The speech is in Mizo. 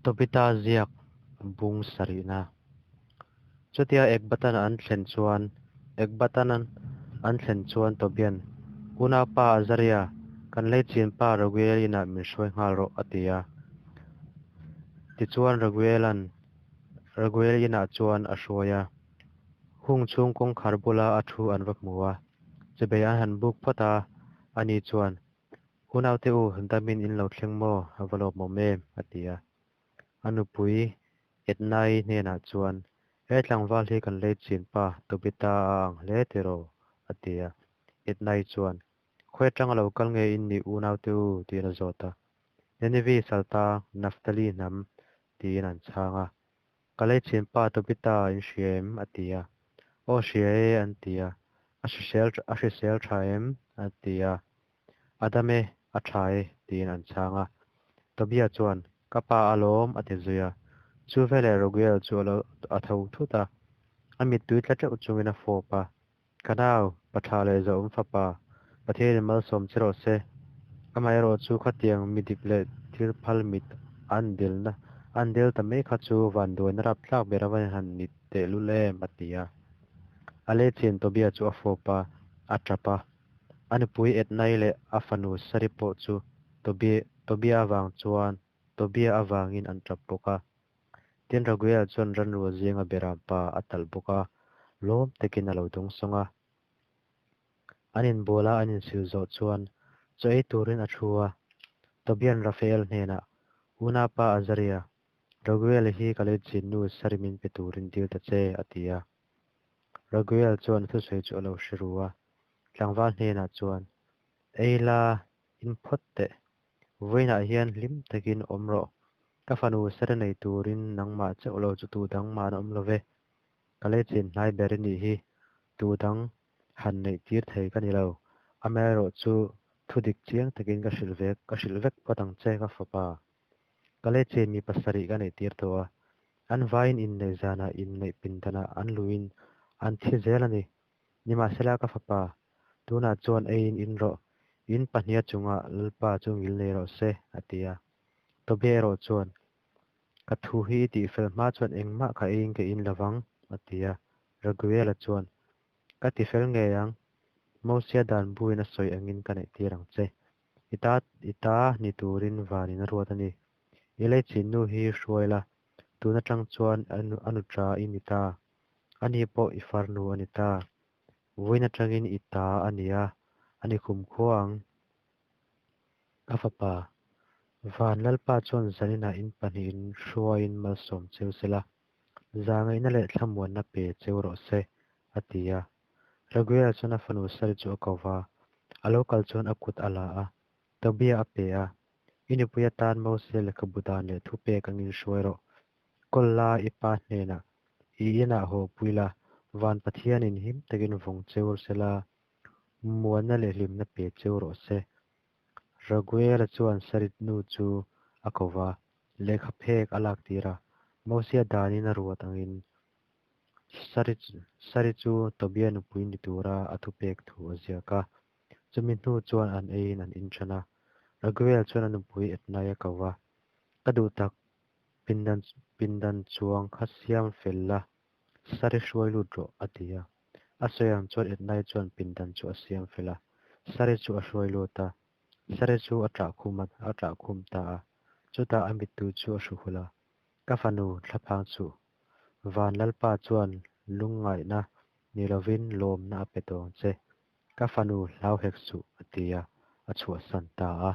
Tobita ziak bung sarihna. Chutia Ekbatana an thlen chuan Ekbatana an thlen chuan Tobian, Unaupa Azaria, kan leichinpa Raguel inah min hruai nghal rawh, a ti a. Tichuan Raguelan Raguel inah chuan a hruai a. Hung chhung kawngkhar bula a thu an va hmu a, chibei an han buk phawt a, ani chuan, Unaute u, damin in lo thleng maw? A va lawmawm em? a ti a. A nupui Edna-i hnenah chuan, He tlangval hi kan lei chin pa Tobita a ang hle tiraw? a ti a. Edna-i chuan, Khawi atanga lo kal nge in nih unaute u? tiin a zawt a. Ninivi salta Naphtali hnam tiin an chhang a. Ka lei chin pa Tobita in hria em? a ti a. Aw hria e an ti a. A hrisel a hrisel tha em? a ti a. A dam e, a tha e tiin an chhang a. Tobia chuan, Ka pa alawm a ti zui a. Chu veleh Raguel chu a lo a tho thut a, a mittui tla teuh chungin a fawp a. Ka nau, pa tha leh zawhawm fapa, Pathianin malsawm che rawh se. Amaherawh chu khatiang mi dik leh thil phal mit an dilna an dil ta mai kha chu vanduaina rapthlak ber a va han ni tehlul em, a ti a. A leichian Tobia chu a fawp a, a tap a. A nupui Ednai leh a fanu Sari pawh chu Tobia avang chuan Tobia avangin an tap bawk a. Tin, Raguel chuan ranrual zinga beram pa a talh bawk a, lawm takin a lo dawngsawng a. An inbual a, an insil zawh chuan chaw ei turin a thu a. Tobia'n Raphael hnenah, Unaupa Azaria, Raguel hi ka leichin nu Sari min pe turin dil ta che, a ti a. Raguel chuan a thusawi chu a lo hre ru a, tlangval hnenah chuan, Ei la, in phawt teh. Vawiinah hian hlim takin awm rawh. Ka fanu Sari nei turin nangmah chauh lo chu tu dang mah an awm lo ve. Ka leichin hnai ber i nih hi, tu dang han neih tir thei ka ni lo. Amaherawh chu thu dik chiang takin ka hrilh ve ka hrilh vek phawt ang che ka fapa. Ka leichin mi pasarih ka neih tir tawh a, an vaiin inneih zanah inneih pindanah an luin an thi zel a ni. Nimahsela ka fapa, tunah chuan eiin in rawh, in pahniha chungah Lalpa chu ngil nei rawh se, a ti a. Tobia erawh chuan, Ka thu hi i tihfel hma chuan engmah ka eiin ka in lovang, a ti a. Raguela chuan, Ka tifel ngei ang, Mosia dan buin a sawi angin ka neihtir ang che. I ta i ta ni turin vanin a ruat a ni. I leichin nu hi hruai la, tun atang chuan a nu ta i ni ta. Ani pawh i farnu a ni ta. Vawiin atangin i ta a ni a, a ni khumkhua ang. Ka fapa, Van Lalpa chuan zaninah in pahnihin hruaiin malsawm cheu sela, zahngaihna leh thlamuanna pe cheu rawh se, a ti a. Raguel chuan a fanu Sari chu a ko va, a lo kal chuan a kut a la a, Tobia a pe a, I nupui atan Mose lehkhabu dan leh thupek angin hruai rawh. Kawl la i pa hnenah, i inah haw pui la, Van Pathianin him takin vawng cheu sela, Muanna leh hlimna pe cheu rawh se. Raguela chuan Sarit nu chu a ko va, lehkha phek a lak tir a. Mosia danin a ruat angin Sari chu Tobia nupui ni tura a thupek thu a ziak a. Chumi hnu chuan an eiin an inthen a. Raguel chuan a nupui Etnai a ko va, Ka duh tak, pindan pindan chuang kha siam fel la, Sari hruai lut rawh, a ti a. A sawi ang chuan Ednai chuan pindan chu a siam fel a, Sari chu a hruai lut a. Sari chu a ṭah khum a, a ṭah khum ta a. Chutah a mittui chu a hru hulh a, Ka fanu, thlaphang chuh. Van Lalpa chuan lungngaihna ni lovin lawmna a pe tawng che. Ka fanu hlau hek suh, a ti a, a chhuahsan ta a.